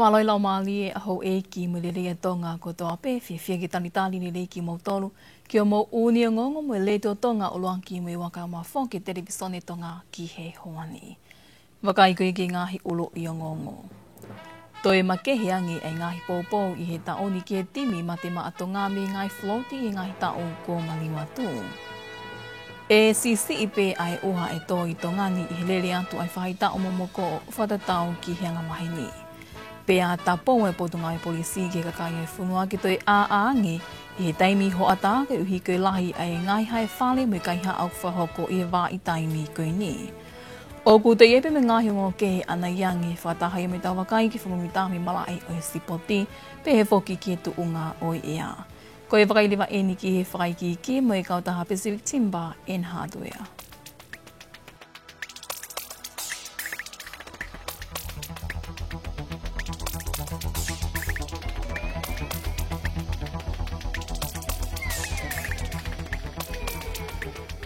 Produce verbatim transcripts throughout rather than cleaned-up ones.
Mālō e laumālie ʻa houʻeiki mo e lelei ʻa Tonga kotoa pē, fiefia ke talitali lelei kimoutolu ki hoʻomou ʻū ongoongo mo e Letiō Tonga ʻUluaki mo e Ua Kae ʻUmaʻā foki e Televisone Tonga ki he houa ni. Vakai ko ia ki he ngaahi ʻuluʻi ongoongo. Toe makehe ange ʻa e ngaahi poupou ʻi he taʻu ni ki he timi Mate Maʻa Tonga mei he ngaahi float ʻi he ngaahi taʻu kuo maliu atu. ʻE siʻisiʻi pē ʻa e ʻuha ʻe tō ʻi Tonga ni ʻi he lele atu ʻa e faʻahitaʻu momoko ʻo fakatatau ki he anga maheni. Pea tapou e Potungāue Polisi ki he kakai ʻo e fonua ke toe ʻāʻā ange ʻi he taimi hoʻatā koeʻuhi ko e lahi ʻa e ngaahi hae fale mo e kaihaʻa ʻoku fakahoko ʻi he vahaʻa taimi ko eni. ʻOku toe ʻi ai pē mo e ngaahi ongoongo kehe ʻanai ange, fakataha ia mo ʻetau vakai ki he fakamuimuitaha mei he malaʻe ʻo e sipoti, pehē foki ki he tuʻunga ʻo e ʻea. Ko e vakai leva eni ki he fakaikiiki mo e kautaha Pacific Timber and Hardware.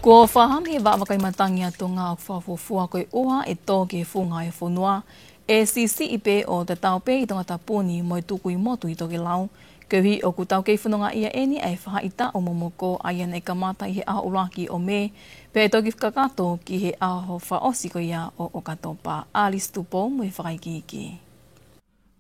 Kuo fakahā mei he Vaʻa Vakai Matangi ʻa Tonga ʻoku fakafuofua ko e ʻuha ʻe tō ki he funga ʻo e fonua, ʻe siʻisiʻi pē ʻo tatau pē ʻi Tongatapu ni mo e tukuʻi motu ʻi Tokelau, koeʻuhi ʻoku tau kei fononga ʻia eni ʻa e faʻahitaʻu momoko ʻa ia naʻe kamata ʻi he ʻaho ʻuluaki ʻo Mē, pea ʻe toki kakato ki he ʻaho fakaʻosi ko ia ʻo ʻOkatopa. Alice Tupou mo e fakaikiiki.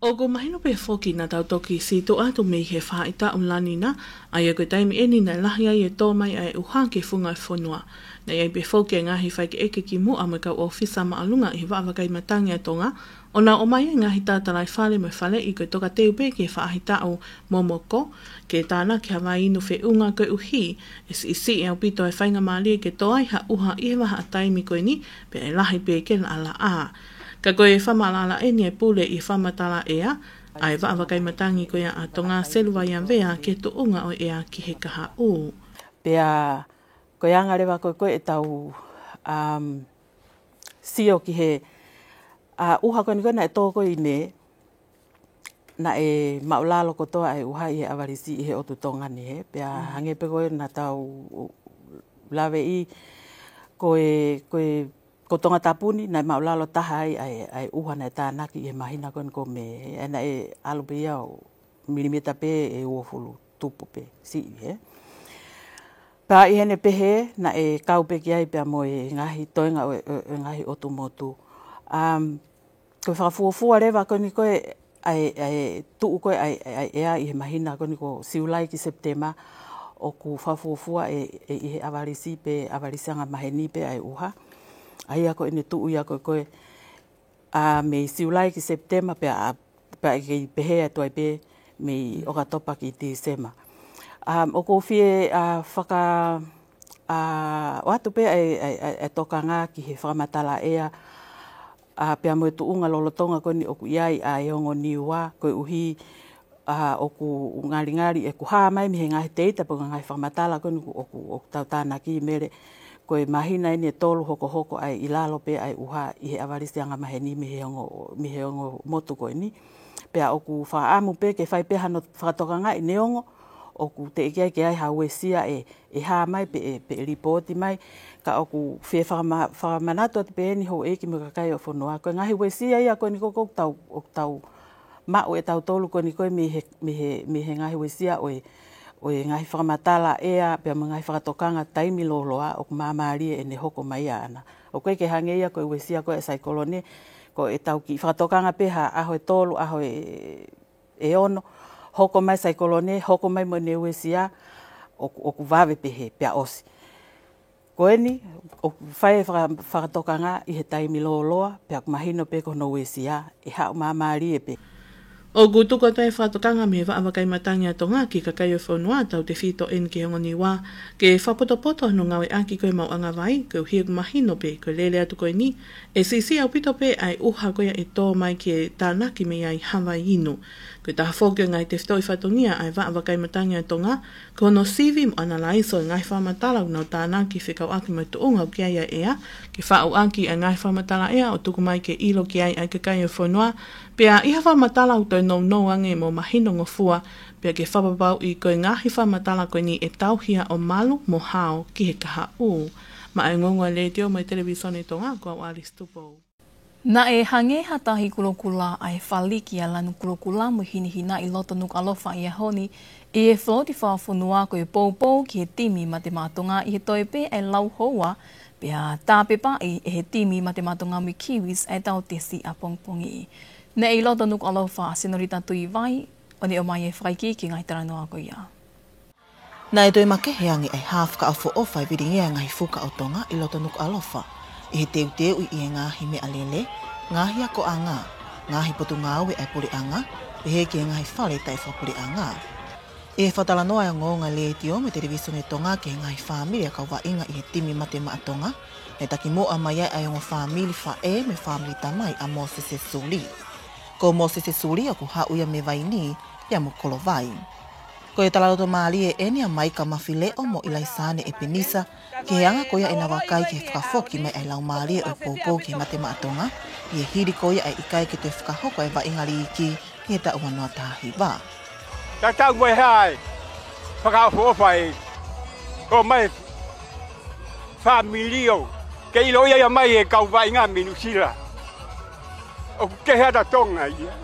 ʻOku mahino pē foki naʻa tau toki sītuʻa atu mei he faʻahitaʻu lani na, ʻa ia ko e taimi eni naʻe lahi ai e tō mai ʻa e ʻuha ki he funga ʻo e fonua. Naʻe ʻi ai pē foki e ngaahi faikeʻeke kimuʻa mo e kau ʻōfisa māʻolunga ʻi he Vaʻa Vakai Matangi ʻa Tonga, ʻo nau ʻomai e ngaahi tātalai fale mo e faleʻi ko e tokateu pē ki he faʻahitaʻu momoko, ke tānaki ha vai inu feʻunga koeʻuhi ʻe siʻisiʻi ʻaupito e faingamālie ke tō ai ha ʻuha ʻi he vahaʻa taimi ko eni, pea ʻe lahi pē ke laʻalaʻā. Ka ko e fakamaʻalaʻala eni ʻa e pule ʻi he fakamatala ʻea ʻa e Vaʻa Vakai Matangi ko ia ʻa Tonga, Selu Vaiavea, ki he tuʻunga ʻo e ʻea ki he kahaʻu. Pea ko e anga leva ko ē ko ē ʻetau, um, sio ki he, ʻa, ʻuha ko eni ko ē naʻe tō ko ē ʻi Mē, naʻe māʻulalo kotoa ʻa e ʻuha ʻi he ʻavalisi ʻi he ʻotu Tonga ni, hē. Pea, mm, hangē pē ko ē naʻa tau laveʻi, ko e, ko e, ko Tongatapu ni naʻe māʻulalo taha ai ʻa e, ʻa e ʻuha naʻe tānaki ʻi he māhina ko eni ko Mē, hē. ʻA ia naʻe ʻalu pē ia ʻo milimita pē ʻe uofulu tupu pē siʻi, hē. Pea ʻi heʻene pehē, naʻe kau pē ki ai pea mo e ngaahi toenga ʻo e, ʻo e, ʻo e ngaahi ʻotu motu. Um, ko e fakafuofua leva ko eni ko ē ʻa e, ʻa e tuʻu ko ē ʻa e, ʻa e, ʻa e ʻea ʻi he māhina ko eni ko Siulai ki Sepitema, ʻoku fakafuofua ʻe, ʻe ʻi he ʻavalisi pe ʻavalisi anga maheni pē ʻa e ʻuha. ʻA ia ko ʻene tuʻu ia ko ē ko ē, ʻa, mei Siulai ki Sepitema pea, ʻa, pea ʻe kei pehē atu ai pē mei, mm, ʻOkatopa ki Tīsema. Um, ʻoku ou fie, ʻa, faka-, ʻa, ʻoatu pē ʻa e, ʻa e, ʻa e, ʻa e tokanga ki he fakamatala ʻea, ʻa, pea mo e tuʻunga lolotonga ko eni ʻoku ʻi ai ʻa e ongo Niua, koeʻuhi, ʻa, ʻoku ngalingali ʻeku hā mai mei he ngaahi teita pe ko e ngaahi fakamatala ko eni ʻoku, ʻoku, ʻoku tau tānaki, Mele, ko e māhina eni ʻe tolu hokohoko ʻa e ʻi lalo pē ʻa e ʻuha ʻi he ʻavalisi anga maheni mei he ongo, mei he ongo motu ko eni. Pea ʻoku fakaʻamu pē ke fai pē hano fakatokangaʻi neongo ʻoku teʻeki ai ke ʻi ai ha uesia ʻe, ʻe hā mai pe ʻe, pe ʻe lipooti mai, ka ʻoku fie fakama-, fakamanatu atu pē eni houʻeiki mo e kakai ʻo e fonua. Ko e ngaahi uesia ia ko eni ko ē ʻoku tau, ʻoku tau maʻu ʻe tautolu ko eni ko ē mei he, mei he, mei he ngaahi uesia ʻo e, ʻo e ngaahi fakamatala ʻea pea mo e ngaahi fakatokanga taimi lōloa ʻoku māmālie ʻene hoko mai ʻaʻana. ʻOku ʻikai ke hangē ia ko e uesia ko ē ʻa e saikolone, ko ʻetau kiʻi fakatokanga pē ha ʻaho ʻe tolu, ʻaho ʻe ʻe ono, hoko mai saikolone, hoko mai mo ʻene uesia, ʻoku, ʻoku vave pehē, pea ʻosi. Ko eni, ʻoku fai e faka-, fakatokanga ʻi he taimi lōloa, pea ʻoku mahino pē ko hono uesia, ʻe haʻu māmālie pē. ʻOku tuku atu e fakatokanga mei he Vaʻa Vakai Matangi ʻa Tonga ki he kakai ʻo e fonua, tautefito eni ki he ongo Niua, ke fakapotopoto hono ngāueʻaki ko ē e maʻuʻanga vai, koeʻuhi ʻoku mahino pē, ko e lele atu ko eni, ʻe siʻisiʻi ʻaupito pē ʻa e ʻuha ko ia ʻe tō mai ke tānaki mei ai ha vai inu. Ko e taha foki ʻo e ngaahi tefitoʻi fatongia ʻa e Vaʻa Vakai Matangi ʻa Tonga, ko hono sivi mo ʻanalaiso e ngaahi fakamatala ʻoku nau tānaki fekauʻaki mo e tuʻunga ʻoku ʻi ai ʻa e ʻea, ke faʻu ʻaki ʻa e ngaahi fakamatala ʻea ʻo tuku mai ke ʻilo ki ai ʻa e kakai ʻo e fonua, pea ʻi ha fakamatala ʻoku toe nounou ange mo mahinongofua, pea ke fakapapauʻi ko e ngaahi fakamatala ko eni ʻe tauhi ʻo malu mo hao ki he kahaʻu. Maʻa e ongoongo ʻa e Letiō mo e Televisone Tonga, ko au Alice Tupou. Naʻe hangē ha tahi kulokula ʻa e faliki ʻa e lanu kulokula mo e hinehina ʻi loto Nukuʻalofa ʻi he ʻaho ni ʻi he float fakafonua ko e poupou ki he timi Mate Maʻa Tonga ʻi he toe pē ʻa e lau houa, pea tāpepaʻi ʻe he timi Mate Maʻa Tonga mo e Kiwis ʻa e tau tesi ʻapongipongi. Naʻe ʻi loto Nukuʻalofa ʻa Senolita Tuʻivai, ʻo ne ʻomai e fakaikiiki ki he ngaahi talanoa ko ia. Naʻe toe makehe ange ʻa e hā fakaʻofoʻofa e vilingia e ngaahi fuka ʻo Tonga ʻi loto Nukuʻalofa, ʻi he teuteuʻi ʻi he ngaahi meʻalele, ngaahi akoʻanga, ngaahi potungāue ʻa e puleʻanga, pehē ki he ngaahi fale taʻefakapuleʻanga. ʻI he fakatalanoa ʻa e Ongoongo Letiō mo e Televisone Tonga ki he ngaahi fāmili ʻa e kau vaʻinga ʻi he timi Mate Maʻa Tonga, naʻe takimuʻa mai ai ʻa e ongo fāmili faʻē mo e fāmili tamai ʻa Mōsese Suli. Ko Mōsese Suli ʻoku haʻu ia mei Vainī, pea mo Kolovai. Ko e talaloto mālie ʻeni ʻa Maika Mafileʻo mo ʻIlaisane ʻEpenisa, ki he anga ko ia ʻenau vakai ki he fakafoki mai ʻa e laumālie ʻo e poupou ki he Mate Maʻa Tonga, ʻi he hili ko ia ʻa e ʻikai ke toe fakahoko e vaʻinga liiki ʻi he taʻu ua noa taha hiva. Tatau mo e hā e fakaʻofoʻofa ʻe ʻomai fāmili ʻo ke ʻilo ia mai e kau vaʻinga mei Nuʻusila. ʻOku kehe ʻa Tonga ia.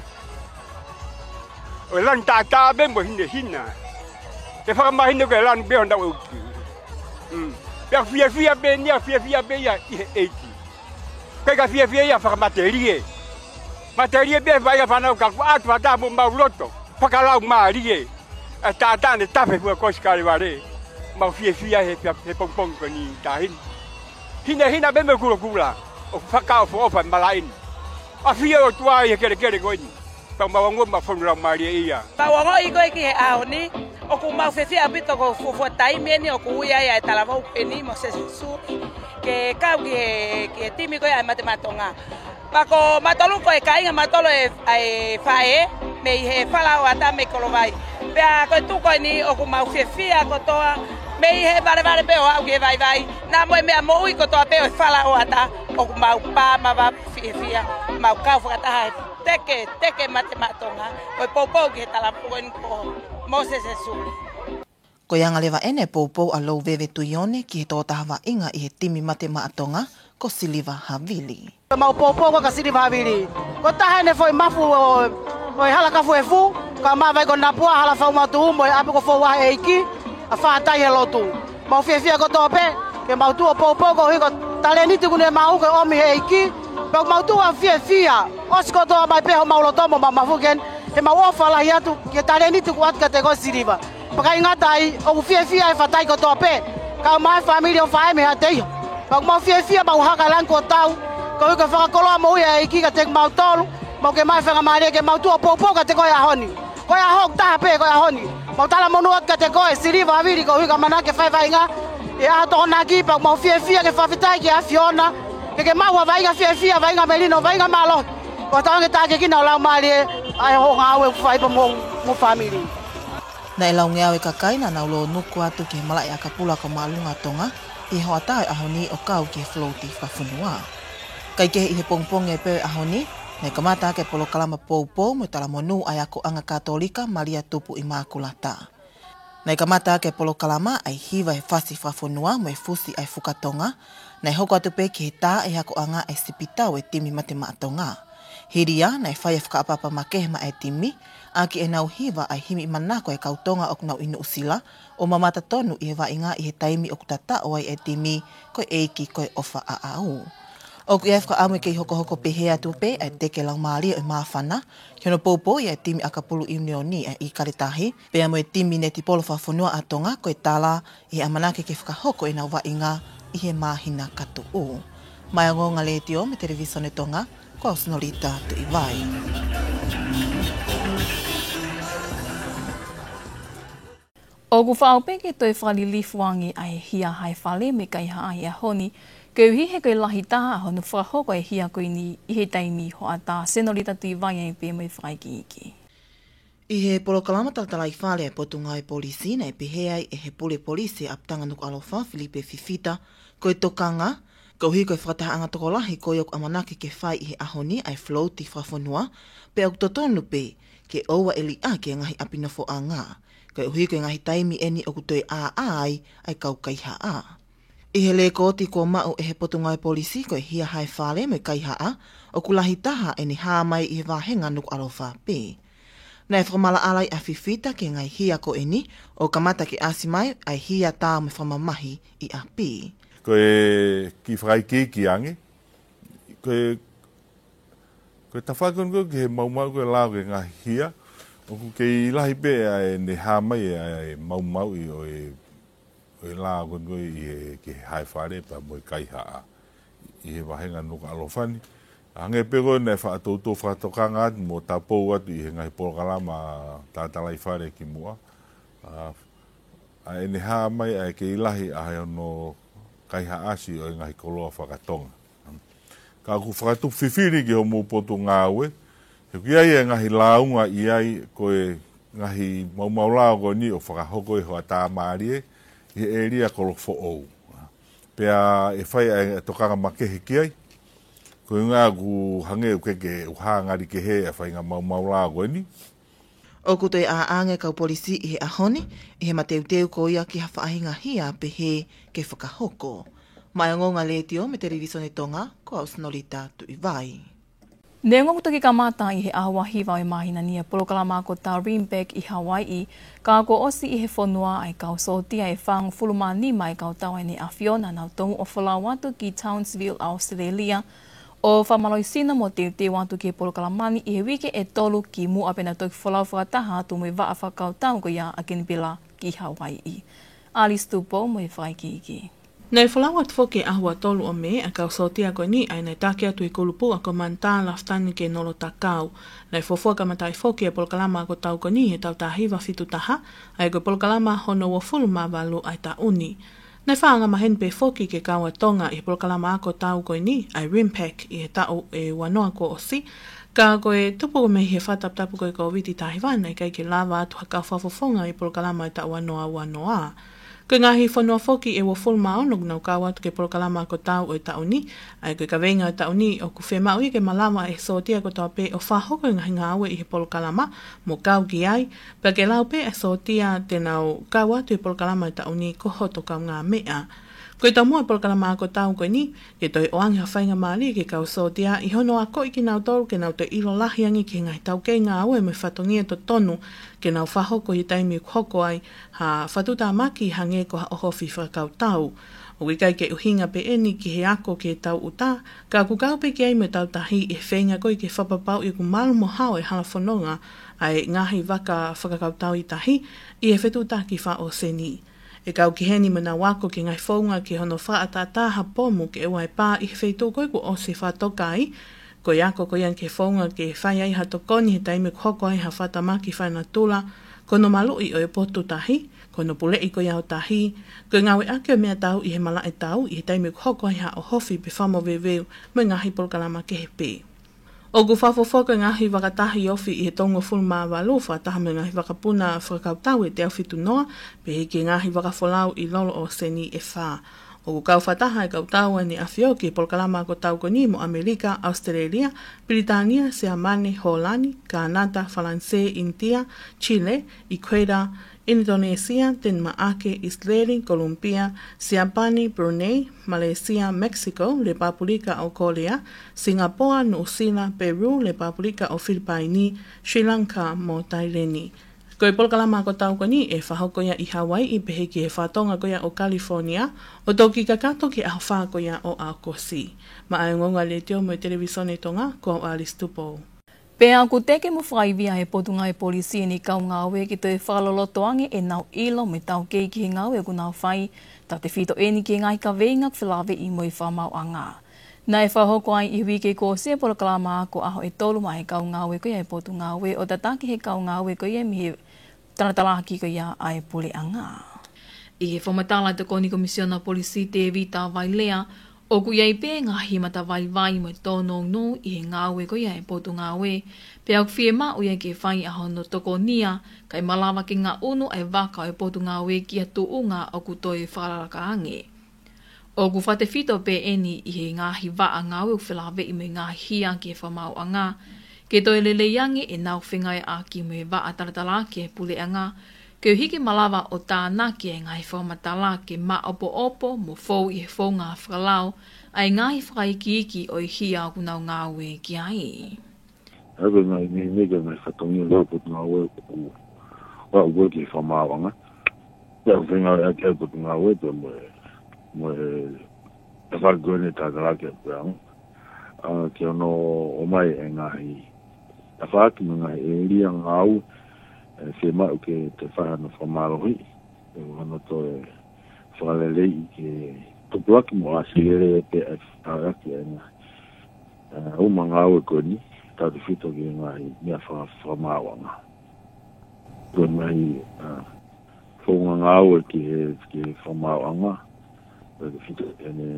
ʻO e lanu taʻataʻa pē mo e hinehina. Ke fakamahino ke lanu pē honau ʻeiki. Mm. Pea fiefia pē ʻeni, fiefia pē ia ʻi he ʻEiki. Pea ka fiefia ia fakamatelie. Matelie pē vaʻinga fānau ka kuo ʻatu ha taha mo mau loto. Fakalaumālie. ʻA e taʻataʻa ne tafe fua kosi Kalevale. Mau fiefia he, he pongipongi ko eni taʻahine. Hinehina pē mo e kulokula. ʻOku fakaʻofoʻofa e malaʻe ni. ʻAfio ʻOtua ʻi he kelekele ko eni. Pea mau ongoʻi maʻu fonu laumālie ia. Mau ongoʻi ko ē ki he ʻaho ni, ʻoku mau fiefia ʻaupito ko e fuofua taimi ʻeni ʻoku ui ai ʻa e talavou ko eni Mōsese Suli ke kau ki he, ki he timi ko ia ʻa e Mate Maʻa Tonga. Pea ko mautolu ko e kāinga mautolu ʻa e faʻē, mei he fala ʻo ʻAta mei Kolovai. Pea ko e tuʻu ko eni ʻoku mau fiefia kotoa, mei he valevale pē ʻo aʻu ki he vaivai, naʻa mo e meʻa moʻui kotoa pē ʻo e fala ʻo ʻAta, ʻoku mau pā mavava fiefia, mau kau fakataha he teke, teke Mate Maʻa Tonga, ko e poupou ki he talavou ko eni ko Mōsese Suli. Ko e anga leva ʻeni e poupou ʻa Louveve Tuione ki he tokotaha vaʻinga ʻi he timi Mate Maʻa Tonga, ko Siliva Havili. Mau poupou ko ē kia Siliva Havili. Ko e taha ʻene foʻi mafu ʻo, ʻo e hala Kafuefu, kae ʻumaʻā Vaikonapua, hala Faumatuʻu, mo e ʻapi ko Fouaheʻeiki, ʻa Fātai he lotu. Mau fiefia kotoa pē, ke mau tuʻu ʻo poupou koeʻuhi ko e talēniti kuo ne maʻu ke ʻomi he ʻEiki, pea mau tuʻu ʻo fiefia, ʻosi kotoa mai pē homau loto mo homau mafu ke, ke mau ʻofa lahi atu, ki he talēniti kuo ʻatu kiate koe Siliva. Pea ʻikai ngata ai, ʻoku fiefia e Fātai kotoa pē, kae ʻumaʻā e fāmili ʻo e faʻē mei Haʻateiho. Pea mau fiefia mau haka e langi kuo tau, koeʻuhi ko e fakakoloa moʻui ʻa e ʻEiki kiate kimautolu, mau kei maʻu e faingamālie ke mau tuʻu ʻo poupou kiate koe he ʻaho ni. Ko e ʻaho ʻoku taha pē, ko e ʻaho ni. Mau talamonū atu kiate koe, Siliva Havili, koeʻuhi ko e ʻamanaki ke fai e vaʻinga ʻi he ʻaho Tokonaki, pea mau fiefia ke fakafetaʻi ki he ʻAfiona, ke ke maʻu ha vaʻinga fiefia, vaʻinga melino, vaʻinga mālohi. Ko e tauange tākiekina ʻo e laumālie, ʻa e hoʻo ngāue ʻoku fai pea mo, mo e fāmili. Naʻe laungeau e kakai naʻa nau lōnuku atu ki he malaʻe ʻakapulu ʻa Kaumāʻolunga Tonga, ʻi he hoʻatā ʻo e ʻaho ni ʻo kau ki he float fakafonua. Kae kehe ʻi he pongipongi ʻe pē ʻo e ʻaho ni, naʻe kamata ʻaki e polokalama poupou mo e talamonū ʻa e akoʻanga Katolika Malia Tupu ʻImākulata. Naʻe kamata ʻaki e polokalama ʻa e hiva e fasi fakafonua mo e fusi ʻa e fuka Tonga, naʻe hoko atu pē ki he tā ʻe he akoʻanga ʻa e sipitau ʻa e timi Mate Maʻa Tonga. Hili ia, naʻe fai e fakaʻapaʻapa makehe maʻa e timi, ʻaki ʻenau hiva ʻa e himi manako ʻa e kau Tonga ʻoku nau ʻi Nuʻusila, ʻo mamata tonu ʻi he vaʻinga ʻi he taimi ʻoku tataʻo ai ʻa e timi, ko e ʻEiki ko e ʻofa ʻaʻau. ʻOku ʻi ai e fakaʻamu ke kei hokohoko pehē atu pē ʻa e teke laumālie ʻo e māfana, ki hono poupouʻi ʻa e timi ʻakapulu ʻiunioni ʻa e ʻIkale Tahi, pea mo e timi netipolo fakafonua ʻa Tonga ko e Tala, ʻi he ʻamanaki ke fakahoko ʻenau vaʻinga ʻi he māhina ka tuʻu. Maʻá e Ongoongo Letiō mo e Televisone Tonga, ko au Senolita Tuʻivai. ʻOku faʻa ʻaupito ke toe fakalilifu ange ʻa e hia ʻa e fale mo e kaihaʻa he ʻaho ni, koeʻuhi he ko e lahi taha hono fakahoko e hia ko eni ʻi he taimi hoʻatā. Senolita Tuʻivai ʻa ia pē mo e fakaikiiki. ʻI he polokalama talatalaifale ʻa e Potungāue Polisi naʻe pehē ai ʻe he Pule Polisi ʻa Apitanga Nukuʻalofa, Filipe Fifita, ko e tokanga, koeʻuhi ko e fakatahaʻanga tokolahi ko ia ʻoku ʻamanaki ke fai ʻi he ʻaho ni ʻa e float fakafonua, pea ʻoku totonu pē ke ʻoua ʻe liʻaki e ngaahi ʻapi nofoʻanga, koeʻuhi ko e ngaahi taimi ʻeni ʻoku toe ʻāʻā ai ʻa e kau kaihaʻa. ʻI he lekooti kuo maʻu ʻe he Potungāue Polisi, ko e hia hae fale mo e kaihaʻa ʻoku lahi taha ʻene hā mai ʻi he vāhenga Nukuʻalofa pē. Naʻe fakamaʻalaʻala ʻa Fifita ki he ngaahi hia ko eni, ʻo kamata ke ʻasi mai ʻa e hia tā mo e fakamamahi ʻi ʻapi. Ko e kiʻi fakaikiiki ange, ko e, ko e tafaʻaki ko ē ki he maumau ko e lao ki he ngaahi hia, ʻoku kei lahi pē ʻa ʻene hā mai ʻa e maumauʻi ʻo e ʻo e lao ko ē ʻi he, ki he hae fale pea mo e kaihaʻa ʻi he vāhenga Nukuʻalofa ni. Hangē pē ko ē naʻe faʻa toutou fakatokanga atu mo tapou atu ʻi he ngaahi polokalama tatalaifale kimuʻa. ʻA, ʻa ʻene hā mai ʻa e kei lahi ʻa hono kaihaʻasi ʻo e ngaahi koloa fakatonga. Ka ʻoku fakatupu fifili ki homou potungāue, he ʻoku ʻi ai e ngaahi lāunga ʻi ai ko e ngaahi maumau lao ko eni ʻo fakahoko ʻi hoʻatā mālie ʻi he ʻēlia Kolofoʻou. Pea ʻe fai ʻa e tokanga makehe ki ai, ko e ʻuhinga ʻoku hangē ʻoku ʻikai ke ʻuha ngali kehe ʻa e faʻahinga maumau lao ko eni. ʻOku toe ʻā ange kau polisi ʻi he ʻaho ni, ʻi he mateuteu ko ia ki ha faʻahinga hia pehē ke fakahoko. Maʻá e Ongoongo Letiō mo e Televisone Tonga, ko au Sinolita Tuʻivai. Neongo ʻoku toki kamata ʻi he ʻaho hiva ʻo e māhina ni ʻa e polokalama ako tau Rimback ʻi Hawaiʻi, ka kuo ʻosi ʻi he fonua ʻa e kau sōtia ʻe fāngofulu mā nima ʻa e kau tau ʻa ʻEne ʻAfio naʻa nau tonu ʻo folau atu ki Townsville, Australia, ʻo fakamālohisino mo teuteu atu ki he polokalama ni ʻi he uike ʻe tolu kimuʻa pea nau toki folau fakataha atu mo e vaʻa fakakautau ko ia ʻa Kenipela ki Hawaiʻi. Alice Tupou mo e fakaikiiki. Naʻe folau atu foki he ʻaho ua tolu ʻo Mē ʻa e kau sōtia ko eni, ʻa ia naʻe taki atu ʻe he kulupu ʻa Komanta Lafitani Kenolo Takau. Naʻe fuofua kamata ai foki ʻa e polokalama ako tau ko eni he taʻu taha hiva fitu taha, ʻa ia ko e polokalama hono uofulu mā valu ʻa e taʻu ni. Naʻe faʻa angamaheni pē foki ki he kau ʻa Tonga ʻi he polokalama ako tau ko eni, ʻa e Rimback, ʻi he taʻu ʻe ua noa kuo ʻosi. Ka ko e tupu mei he fakataputapu ko ē ʻo e Kōviti taha hiva, naʻe ʻikai ke lava atu ha kau fakafofonga ʻi he polokalama ʻo e taʻu ua noa ua noa. Ko e ngaahi fonua foki ʻe uofulu mā ono ʻoku nau kau atu ki he polokalama ako tau ʻo e taʻu ni, ʻa ia ko e kaveinga ʻo e taʻu ni ʻoku fiemaʻu ia ke malava ʻe he sōtia kotoa pē ʻo fakahoko e ngaahi ngāue ʻi he polokalama mo kau ki ai, pea ke lau pē ʻa e sōtia te nau kau atu ʻi he polokalama ʻo e taʻu ni ko hoto kaungāmeʻa. Ko e taumuʻa ʻo e polokalama ako tau ko eni, ke toe ʻoange ha faingamālie ki he kau sōtia ʻi hono akoʻi kinautolu ke nau toe ʻilo lahi ange ki he ngaahi taukei ngāue mo e fatongia totonu ke nau fakahoko ʻi he taimi ʻoku hoko ai ha fatutāmaki hangē ko ha ʻohofi fakakautau. ʻOku ʻikai ke ʻuhinga pē eni ki he ako ki he tau ʻuta, ka ʻoku kau pē ki ai mo e tau tahi ʻi he feinga ko ē ke fakapapauʻi ʻoku malu mo hao e hala fononga ʻa e ngaahi vaka fakakautau ʻi tahi ʻi he fetuʻutaki fakaʻōseni. ʻE kau ki heni mo ʻenau ako ki he ngaahi founga ki hono fakaʻataʻatā ha pomu ke ʻoua ʻe pā ʻi he feituʻu ko ē kuo ʻosi fakatoka ai. Ko e ako ko ia ki he founga ke fai ai ha tokoni he taimi ʻoku hoko ai ha fakatamaki fakanatula, ko hono maluʻi ʻo e potu tahi, ko hono puleʻi ko ia ʻo tahi, ko e ngāueʻaki ʻo e meʻatau ʻi he malaʻe tau ʻi he taimi ʻoku hoko ai ha ʻohofi pe fakamoveuveu mo e ngaahi polokalama kehe pē. ʻOku fakafuofua ko e ngaahi vaka tahi ofi ʻi he tolungofulu mā valu fakataha mo e ngaahi vakapuna fakakautau ʻe teau fitu noa, pehē ki he ngaahi vaka folau ʻi loloʻōseni ʻe fā. ʻOku kau fakataha e kau tau ʻa ʻEne ʻAfio ki he polokalama ako tau ko eni mo ʻAmelika, ʻAositelēlia, Pilitānia, Siamane, Hōlani, Kānata, Falanisē, ʻInitia, Chile, Ikueta, ʻInitonēsia, Tenimaʻake, ʻIsileli, Kolumpia, Siapani, Brunei, Malēsia, Mexico, Lepāpulika ʻo Kōlea, Singapoa, Nuʻusila, Peru, Lepāpulika ʻo Filipaini, Sri Lanka mo Taileni. Ko e polokalama ako tau ko eni ʻe fakahoko ia ʻi Hawaiʻi pehē ki he fatongia ko ia ʻo California, ʻo toki kakato ki he ʻaho fā ko ia ʻo ʻAokosi. Maʻá e Ongoongo Letiō mo e Televisone Tonga, ko au Alice Tupou. Pea ʻoku teke mo fakaivia ʻe he Potungāue Polisi ʻene kau ngāue ke toe fakaloloto ange ʻenau ʻilo mo e taukei ki he ngāue ʻoku nau fai, tautefito eni ki he ngaahi kaveinga ʻoku felāveʻi mo e fakamaauʻanga. Naʻe fakahoko ai ʻi he uike kuo ʻosi e polokalama ako ʻaho ʻe tolu maʻá e kau ngāue ko ia ʻa e Potungāue ʻo tataki ʻe he kau ngāue ko ia mei he talatalaaki ko ia ʻa e puleʻanga. ʻI he fakamatala ʻa e Tokoni Komisiona Polisi Tēvita Vailea, ʻoku ʻi ai pē ngaahi matavaivai mo e tōnounou ʻi he ngāue ko ia ʻa e Potungāue, pea ʻoku fiemaʻu ia ke fai ʻa hono tokonia, kae malava ke ngaʻunu ʻa e vaka ʻo e Potungāue ki ha tuʻunga ʻoku toe fakalakalaka ange. ʻOku fakatefito pē eni ʻi he ngaahi vaʻa ngāue ʻoku felāveʻi mo e ngaahi hia ki he fakamaauʻanga, ke toe lelei ange ʻenau fengāueʻaki mo e vaʻa talatalaaki ʻa e puleʻanga, Koeʻuhi ke malava ʻo tānaki e ngaahi fakamatala ke maʻopoʻopo mo fou ʻi he founga fakalao ʻa e ngaahi fakaikiiki ʻo e hia ʻoku nau ngāue ki ai. ʻA ia ko e ngaahi meʻa, meʻa ko e ngaahi fatongia ʻo e potungāue ʻoku, ʻoku ʻi he fakamaauʻanga. Pea ʻoku fengāueʻaki ʻa e potungāue pea mo e, mo e tafaʻaki ko eni ʻe tānaki ʻa e puleʻanga. ʻA, ke ono ʻomai e ngaahi tafaʻaki mo e ngaahi ʻēlia ngāue, ʻe fiemaʻu ke toe fai hano fakamālohiʻi, ʻe hano toe fakaleleiʻi ke tupulaki mo ʻāsili lelei pē ʻa e fakaʻaongaʻi ʻa e ngaahi, ʻa, uma ngāue ko eni, tautefito ki he ngaahi meʻa faka-, fakamaauʻanga. Ko e ngaahi, ʻa, founga ngāue ki he, ki he fakamaauʻanga, tautefito ʻene,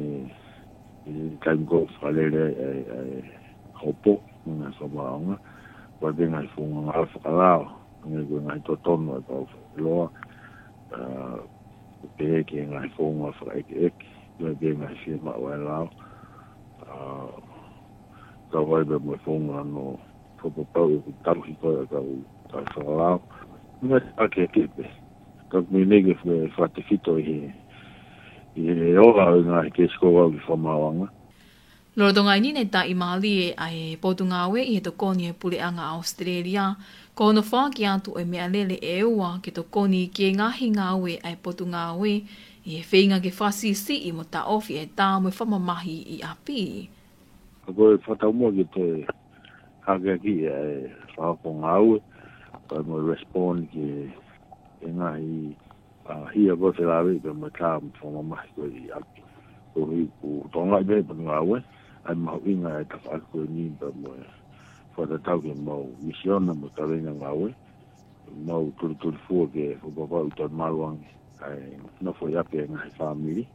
ʻene taimi ko ē fakalele ai ʻa e, ʻa e hopo, ngaahi fakamaauʻanga, ko e ngaahi founga ngāue fakalao, ngaahi ko e ngaahi totonu ʻa e pau fakaʻiloa, ʻa, pehē ki he ngaahi founga fakaʻekeʻeke, pehē ki he ngaahi fiemaʻu ʻa e lao, ʻa, kau ai pē mo e founga ʻo e fakapapauʻi ʻoku tauhi ko ē ʻa e kau, kau fakalao. Ngaahi ake ke pē. Ka ʻoku meimei ke fa-, fakatefito ʻi he, ʻi he ola ʻo e ngaahi keisi ko ē ʻoku ʻi he fakamaauʻanga. Lolotonga eni naʻe taʻimālie ʻa e potungāue ʻi he tokoni ʻa e Puleʻanga ʻAositelēlia, ko hono foaki atu ʻo e meʻalele ʻe ua ke tokoni ki he ngaahi ngāue ʻa e potungāue ʻi he feinga ke fakasiʻisiʻi mo taʻofi e tā mo e fakamamahi ʻi ʻapi. Ka ko e fakataumuʻa ke toe hakeakiʻi ʻa e fakahoko ngāue, pea mo e respond ki he ngaahi, ʻa, hia ko ē felāveʻi pea mo e tā mo e fakamamahi ko ē ʻi ʻapi. Koeʻuhi ʻoku tokangaʻi pē ʻe he potungāue ʻa e mahuʻinga ʻo e tafaʻaki ko eni pea mo e fakatatau ki heʻemau misiona mo e kaveinga ngāue. Mau tulitulifua ke fakapapauʻi ʻoku toe malu ange ʻa e nofo ʻi ʻapi ʻa e ngaahi fāmili.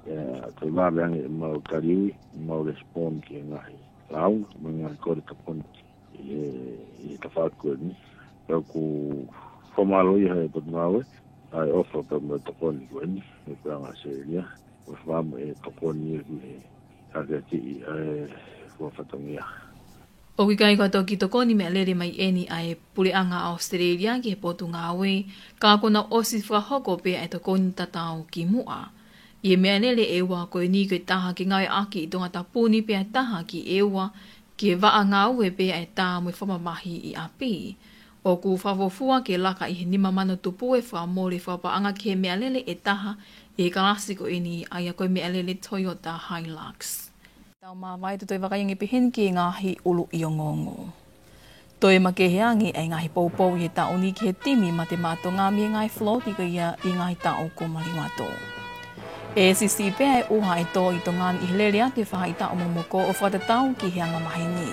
ʻE, toe vave ange ʻemau taliui, mau respond ki he ngaahi lāunga mo e ngaahi kole tokoni ʻi he, ʻi he tafaʻaki ko eni. Pea ʻoku fakamālōʻia ʻe he potungāue ʻa e ʻofa pea mo e tokoni ko eni ʻa e Puleʻanga ʻAositelēlia. ʻOku fakaʻamu ʻe tokoni ʻi he hakeakiʻi ʻa e fua fatongia. ʻOku ʻikai ko ha toki tokoni meʻalele mai eni ʻa e Puleʻanga ʻAositelēlia ki he potungāue, ka kuo nau ʻosi fakahoko pē ʻa e tokoni tatau ki muʻa. ʻI he meʻalele ʻe ua ko eni ko e taha ke ngāueʻaki ʻi Tongatapu ni pea taha ki ʻEua, ki he vaʻa ngāue pē ʻa e tā mo e fakamamahi ʻi ʻapi. ʻOku fakafuofua ke laka ʻi he nima mano tupu e fakamole fakapaʻanga ki he meʻalele ʻe taha ʻi he kalasi ko eni, ʻa ia ko e meʻalele Toyota Hilux. Tau māvae atu, toe vakai ange pē heni ki he ngaahi ʻuluʻi ongoongo. Toe makehe ange ʻa e ngaahi poupou ʻi he taʻu ni ki he timi mate maʻa Tonga mei he ngaahi float ko ia ʻi he ngaahi taʻu kuo maliu atu. ʻE siʻisiʻi pē ʻa e ʻuha ʻa e tō ʻi Tonga ni ʻi he lele atu e faʻahitaʻu momoko ʻo fakatatau ki he anga maheni.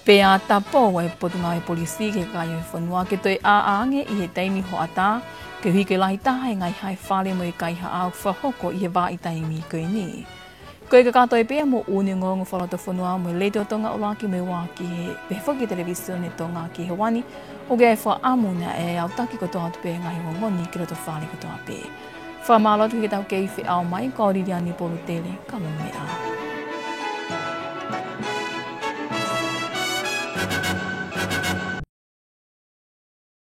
Pea tapou ʻa e Potungāue Polisi ki he kakai ʻo e fonua ke toe ʻāʻā ange ʻi he taimi hoʻatā, koeʻuhi ko e lahi taha e ngaahi hae fale mo e kaihaʻa ʻoku fakahoko ʻi he vahaʻa taimi ko eni. Ko e kakato ia pea mo e ʻū ongoongo fakalotofonua mei he Letiō Tonga ʻuluaki mo e ua ki he, pehē foki ki he Televīsone Tonga ki he ʻaho ni, ʻoku ʻi ai e fakaʻamu naʻe autaki kotoa atu pē ngaahi ongoongo ni ki loto fale kotoa pē. Fakamālō atu ki he tau kei feʻao mai, ko au Liliani Polutele, ka mou meʻa ā.